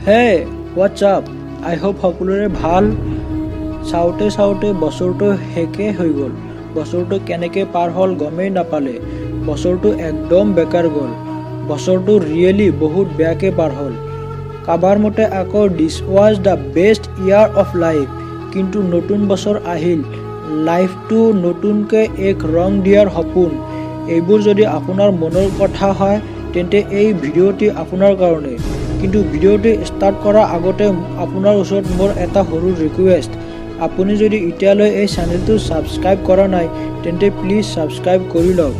Hey, what's up? I hope সকলোৰে ভাল। চাওঁতে চাওঁতে বছৰটো শেষেই হৈ গ'ল। বছৰটো কেনেকৈ পাৰ হ'ল গমেই নাপালে। বছৰটো একদম বেকাৰ গ'ল। বছৰটো ৰিয়েলি বহুত বেয়াকৈ পাৰ হ'ল। কাৰোবাৰ মতে আকৌ this was the best year of life। কিন্তু নতুন বছৰ আহিল, লাইফটো নতুনকৈ এক ৰং দিয়াৰ সপোন। এইবোৰ যদি আপোনাৰ মনৰ কথা হয়, তেন্তে এই ভিডিঅ'টি আপোনাৰ কাৰণে। কিন্তু ভিডিঅ'টি ষ্টাৰ্ট কৰাৰ আগতে আপোনাৰ ওচৰত মোৰ এটা সৰু ৰিকুৱেষ্ট। আপুনি যদি এতিয়ালৈ এই চেনেলটো ছাবস্ক্ৰাইব কৰা নাই, তেন্তে প্লিজ ছাবস্ক্ৰাইব কৰি লওক।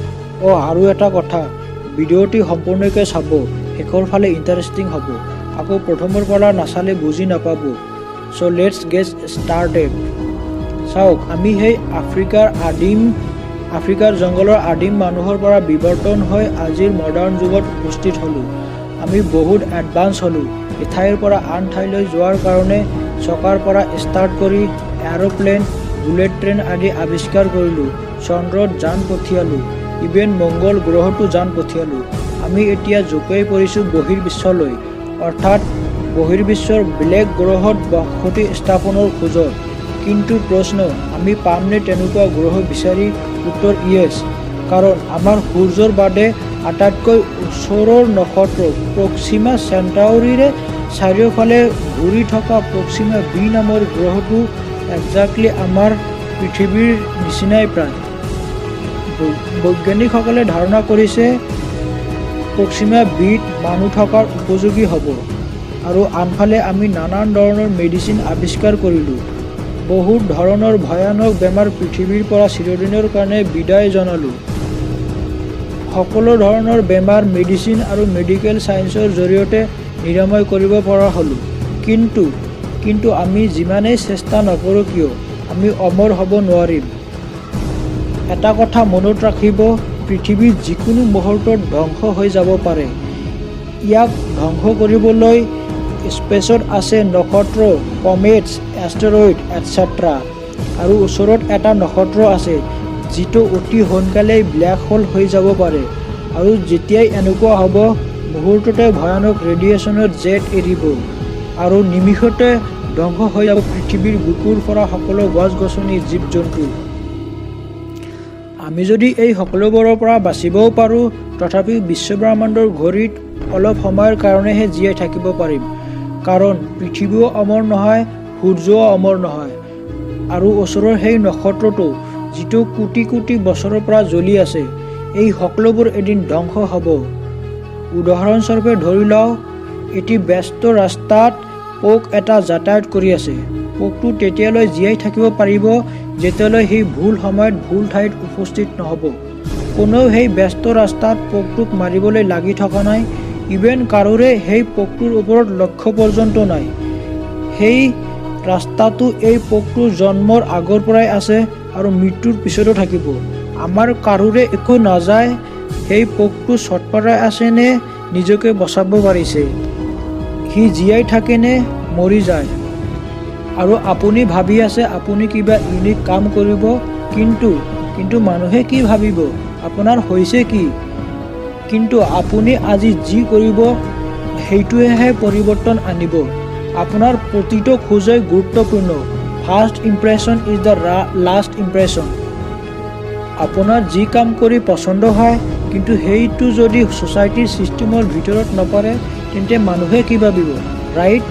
অ', আৰু এটা কথা, ভিডিঅ'টি সম্পূৰ্ণকৈ চাব, শেষৰ ফালে ইণ্টাৰেষ্টিং হ'ব। আকৌ প্ৰথমৰ পৰা নাচালে বুজি নাপাব। So let's get started। চাওক, আমি সেই আফ্ৰিকাৰ জংঘলৰ আদিম মানুহৰ পৰা বিৱৰ্তন হৈ আজিৰ মডাৰ্ণ যুগত উপস্থিত হ'লোঁ। আমি বহুত এডভান্স হ'লোঁ। এঠাইৰ পৰা আন ঠাইলৈ যোৱাৰ কাৰণে চকাৰ পৰা ষ্টাৰ্ট কৰি এৰোপ্লেন, বুলেট ট্ৰেইন আদি আৱিষ্কাৰ কৰিলোঁ। চন্দ্ৰত যান পঠিয়ালোঁ, ইভেন মংগল গ্ৰহতো যান পঠিয়ালোঁ। আমি এতিয়া জঁপিয়াই পৰিছোঁ বহিৰ্বিশ্বলৈ, অৰ্থাৎ বহিৰ্বিশ্বৰ বেলেগ গ্ৰহত বসতি স্থাপনৰ খোজত। কিন্তু প্ৰশ্ন, আমি পামনে তেনেকুৱা গ্ৰহ বিচাৰি? উত্তৰ য়েছ। কাৰণ আমাৰ সূৰ্যৰ বাদে আটাইতকৈ ওচৰৰ নক্ষত্ৰ প্ৰক্সিমা চেণ্টাউৰিৰে চাৰিওফালে ঘূৰি থকা প্ৰক্সিমা বি নামৰ গ্ৰহটো একজেক্টলি আমাৰ পৃথিৱীৰ নিচিনাই প্ৰায়। বৈজ্ঞানিকসকলে ধাৰণা কৰিছে প্ৰক্সিমা বিত মানুহ থকাৰ উপযোগী হ'ব। আৰু আনফালে আমি নানান ধৰণৰ মেডিচিন আৱিষ্কাৰ কৰিলোঁ। বহুত ধৰণৰ ভয়ানক বেমাৰ পৃথিৱীৰ পৰা চিৰদিনৰ কাৰণে বিদায় জনালোঁ। সকলো ধৰণৰ বেমাৰ মেডিচিন আৰু মেডিকেল ছায়েন্সৰ জৰিয়তে নিৰাময় কৰিব পৰা হ'লোঁ। কিন্তু আমি যিমানেই চেষ্টা নকৰোঁ কিয়, আমি অমৰ হ'ব নোৱাৰিম। এটা কথা মনত ৰাখিব, পৃথিৱী যিকোনো মুহূৰ্তত ধ্বংস হৈ যাব পাৰে। ইয়াক ধ্বংস কৰিবলৈ স্পেচত আছে নক্ষত্ৰ, কমেটছ, এষ্টেৰইড, এটচেট্ৰা। আৰু ওচৰত এটা নক্ষত্ৰ আছে, যিটো অতি সোনকালেই ব্লেক হোল হৈ যাব পাৰে। আৰু যেতিয়াই এনেকুৱা হ'ব, মুহূৰ্ততে ভয়ানক ৰেডিয়েশ্যনৰ জেট এৰিব আৰু নিমিষতে ধ্বংস হৈ যাব পৃথিৱীৰ বুকুৰ পৰা সকলো গছ-গছনি, জীৱ-জন্তু। আমি যদি এই সকলোবোৰৰ পৰা বাচিবও পাৰোঁ, তথাপিও বিশ্বব্ৰহ্মাণ্ডৰ ঘড়ীত অলপ সময়ৰ কাৰণেহে জীয়াই থাকিব পাৰিম। কাৰণ পৃথিৱীও অমৰ নহয়, সূৰ্যও অমৰ নহয়। আৰু ওচৰৰ সেই নক্ষত্ৰটো, যিটো কোটি কোটি বছৰৰ পৰা জ্বলি আছে, এই সকলোবোৰ এদিন ধ্বংস হ'ব। উদাহৰণস্বৰূপে ধৰি লওঁ, এটি ব্যস্ত ৰাস্তাত পোক এটা যাতায়াত কৰি আছে। পোকটো তেতিয়ালৈ জীয়াই থাকিব পাৰিব, যেতিয়ালৈ সি ভুল সময়ত ভুল ঠাইত উপস্থিত নহ'ব। কোনেও সেই ব্যস্ত ৰাস্তাত পোকটোক মাৰিবলৈ লাগি থকা নাই, ইভেন কাৰোৰে সেই পোকটোৰ ওপৰত লক্ষ্য পৰ্যন্ত নাই। সেই ৰাস্তাটো এই পোকটোৰ জন্মৰ আগৰ পৰাই আছে আৰু মৃত্যুৰ পিছতো থাকিব। আমাৰ কাৰোৰে একো নাযায় সেই পোকটো ছটফটাই আছে নে নিজকে বচাব পাৰিছে, সি জীয়াই থাকে নে মৰি যায়। আৰু আপুনি ভাবি আছে আপুনি কিবা ইউনিক কাম কৰিব, কিন্তু মানুহে কি ভাবিব, আপোনাৰ হৈছে কি? কিন্তু আপুনি আজি যি কৰিব, সেইটোৱেহে পৰিৱৰ্তন আনিব। আপোনাৰ প্ৰতিটো খোজেই গুৰুত্বপূৰ্ণ। First impression is the last impression। আপোনাৰ যি কাম কৰি পচন্দ হয়, কিন্তু সেইটো যদি ছ'চাইটিৰ ছিষ্টেমৰ ভিতৰত নপৰে, তেন্তে মানুহে কি ভাবিব? ৰাইট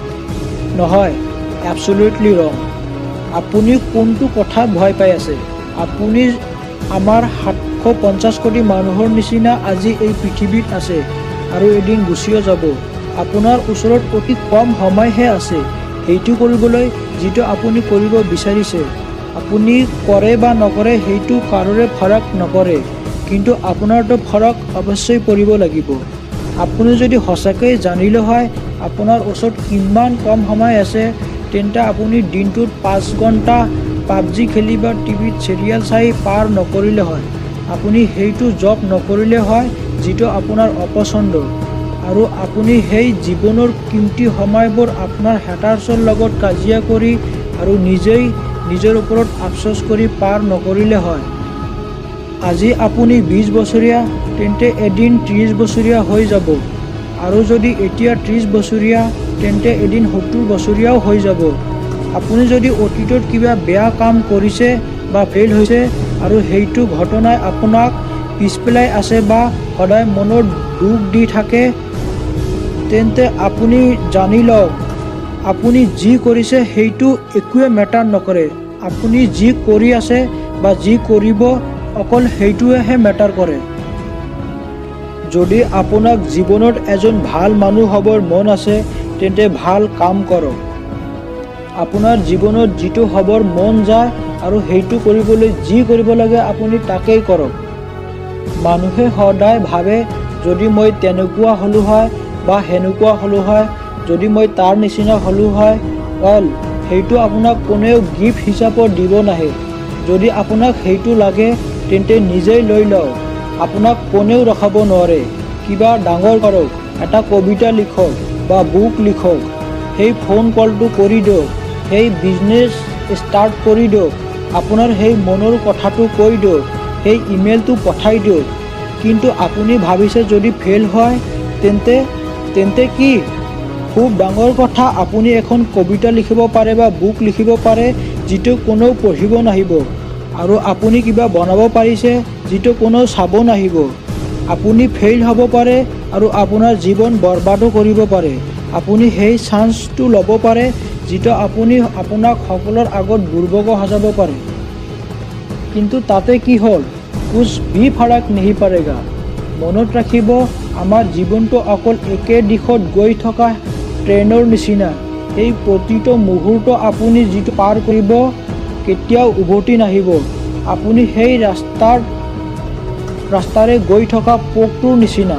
নহয়? Absolutely wrong। আপুনি কোনটো কথাত ভয় পাই আছে? আপুনি আমাৰ 750 কোটি মানুহৰ নিচিনা আজি এই পৃথিৱীত আছে আৰু এদিন গুচিও যাব। আপোনাৰ ওচৰত অতি কম সময়হে আছে সেইটো কৰিবলৈ, যিটো আপুনি কৰিব বিচাৰিছে। আপুনি কৰে বা নকৰে, সেইটো কাৰোৰে ফৰক নপৰে। কিন্তু আপোনাৰতো ফৰক অৱশ্যেই পৰিব লাগিব। আপুনি যদি সঁচাকৈয়ে জানিলে হয় আপোনাৰ ওচৰত কিমান কম সময় আছে, তেন্তে আপুনি দিনটোত 5 ঘণ্টা পাবজি খেলি বা টিভিত চিৰিয়েল চাই পাৰ নকৰিলে হয়। আপুনি সেইটো জব নকৰিলে হয়, যিটো আপোনাৰ অপচন্দ। আৰু আপুনি সেই জীৱনৰ কীমতী সময়বোৰ আপোনাৰ হেটাৰ্ছৰ লগত কাজিয়া কৰি আৰু নিজেই নিজৰ ওপৰত আফচোচ কৰি পাৰ নকৰিলে হয়। আজি আপুনি 20 বছৰীয়া, তেন্তে এদিন 30 বছৰীয়া হৈ যাব। আৰু যদি এতিয়া 30 বছৰীয়া তেন্তে এদিন 70 বছৰীয়াও হৈ যাব। আপুনি যদি অতীতত কিবা বেয়া কাম কৰিছে বা ফেইল হৈছে আৰু সেইটো ঘটনাই আপোনাক পিছ পেলাই আছে বা সদায় মনত দুখ দি থাকে, তেন্তে আপুনি জানি লওক, আপুনি যি কৰিছে সেইটো একোৱে মেটাৰ নকৰে। আপুনি যি কৰি আছে বা যি কৰিব, অকল সেইটোৱেহে মেটাৰ কৰে। যদি আপোনাক জীৱনত এজন ভাল মানুহ হ'বৰ মন আছে, তেন্তে ভাল কাম কৰক। আপোনাৰ জীৱনত যিটো হ'বৰ মন যায় আৰু সেইটো কৰিবলৈ যি কৰিব লাগে, আপুনি তাকেই কৰক। মানুহে সদায় ভাবে, যদি মই তেনেকুৱা হ'লো হয় বা সেনেকুৱা হ'লো হয়, যদি মই তাৰ নিচিনা হ'লো হয়। ৱেল, সেইটো আপোনাক কোনেও গিফ্ট হিচাপত দিব নাহে। যদি আপোনাক সেইটো লাগে, তেন্তে নিজেই লৈ লওক। আপোনাক কোনেও ৰখাব নোৱাৰে। কিবা ডাঙৰ কৰক, এটা কবিতা লিখক বা বুক লিখক, সেই ফোন কলটো কৰি দিয়ক, সেই বিজনেছ ষ্টাৰ্ট কৰি দিয়ক, আপোনাৰ সেই মনৰ কথাটো কৈ দিয়ক, সেই ইমেইলটো পঠাই দিয়ক। কিন্তু আপুনি ভাবিছে যদি ফেইল হয় তেন্তে কি খুব ডাঙৰ কথা? আপুনি এখন কবিতা লিখিব পাৰে বা বুক লিখিব পাৰে যিটো কোনেও পঢ়িব নাহিব, আৰু আপুনি কিবা বনাব পাৰিছে যিটো কোনেও চাব নাহিব। আপুনি ফেইল হ'ব পাৰে আৰু আপোনাৰ জীৱন বৰবাদো কৰিব পাৰে। আপুনি সেই চান্সটো ল'ব পাৰে যিটো আপুনি আপোনাক সকলোৰ আগত বুৰ্বকো সজাব পাৰে। কিন্তু তাতে কি হ'ল? कुछ भी फरक नहीं पड़ेगा। মনত ৰাখিব, আমাৰ জীৱনটো অকল একে দিশত গৈ থকা ট্ৰেইনৰ নিচিনা। সেই প্ৰতিটো মুহূৰ্ত আপুনি যিটো পাৰ কৰিব, কেতিয়াও উভতি নাহিব। আপুনি সেই ৰাস্তাৰে গৈ থকা পোকটোৰ নিচিনা।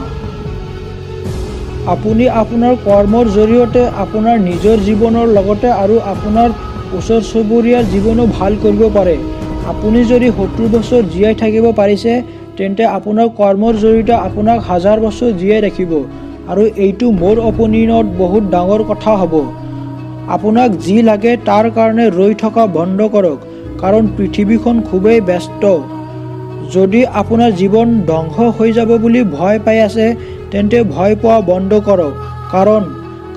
আপুনি আপোনাৰ কৰ্মৰ জৰিয়তে আপোনাৰ নিজৰ জীৱনৰ লগতে আৰু আপোনাৰ ওচৰ চুবুৰীয়াৰ জীৱনো ভাল কৰিব পাৰে। আপুনি যদি 70 বছৰ জীয়াই থাকিব পাৰিছে, তেন্তে আপোনাৰ কৰ্মৰ জৰিয়তে আপোনাক হাজাৰ বছৰ জীয়াই ৰাখিব, আৰু এইটো মোৰ অপিনিয়নত বহুত ডাঙৰ কথা হ'ব। আপোনাক যি লাগে তাৰ কাৰণে ৰৈ থকা বন্ধ কৰক, কাৰণ পৃথিৱীখন খুবেই ব্যস্ত। যদি আপোনাৰ জীৱন ধ্বংস হৈ যাব বুলি ভয় পাই আছে, তেন্তে ভয় পোৱা বন্ধ কৰক,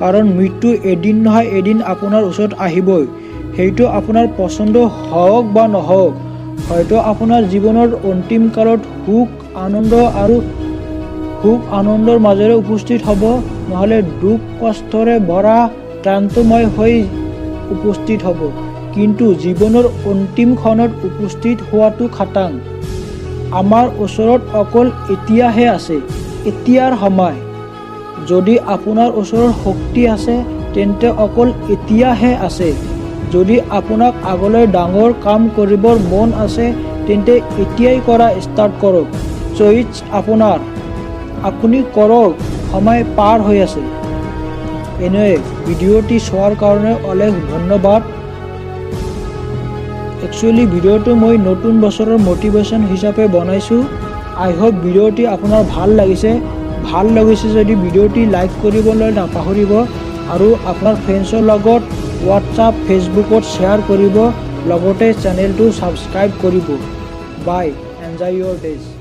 কাৰণ মৃত্যু এদিন নহয় এদিন আপোনাৰ ওচৰত আহিবই। সেইটো আপোনাৰ পচন্দ হওক বা নহওক। হয়তো আপোনাৰ জীৱনৰ অন্তিম কালত সুখ আনন্দ আৰু সুখ আনন্দৰ মাজেৰে উপস্থিত হ'ব, নহ'লে দুখ কষ্টৰে ভৰা ক্লান্তময় হৈ উপস্থিত হ'ব। কিন্তু জীৱনৰ অন্তিম ক্ষণত উপস্থিত হোৱাটো খাটাং। আমাৰ ওচৰত অকল এতিয়াহে আছে, এতিয়াৰ সময়। যদি আপোনাৰ ওচৰত শক্তি আছে, তেন্তে অকল এতিয়াহে আছে। যদি আপোনাক আগলৈ ডাঙৰ কাম কৰিবৰ মন আছে, তেন্তে এতিয়াই কৰা ষ্টাৰ্ট কৰক। চইচ আপোনাৰ, আপুনি কৰক, সময় পাৰ হৈ আছে। এনে ভিডিঅ'টি চোৱাৰ কাৰণে অলেখ ধন্যবাদ। একচুৱেলি ভিডিঅ'টো মই নতুন বছৰৰ মটিভেশ্যন হিচাপে বনাইছোঁ। আই হোপ ভিডিঅ'টি আপোনাৰ ভাল লাগিছে। ভাল লাগিছে যদি ভিডিঅ'টি লাইক কৰিবলৈ নাপাহৰিব আৰু আপোনাৰ ফ্ৰেণ্ডছৰ লগত হোৱাটছআপ, ফেচবুকত শ্বেয়াৰ কৰিব, লগতে চেনেলটো ছাবস্ক্ৰাইব কৰিব। Bye, enjoy your days.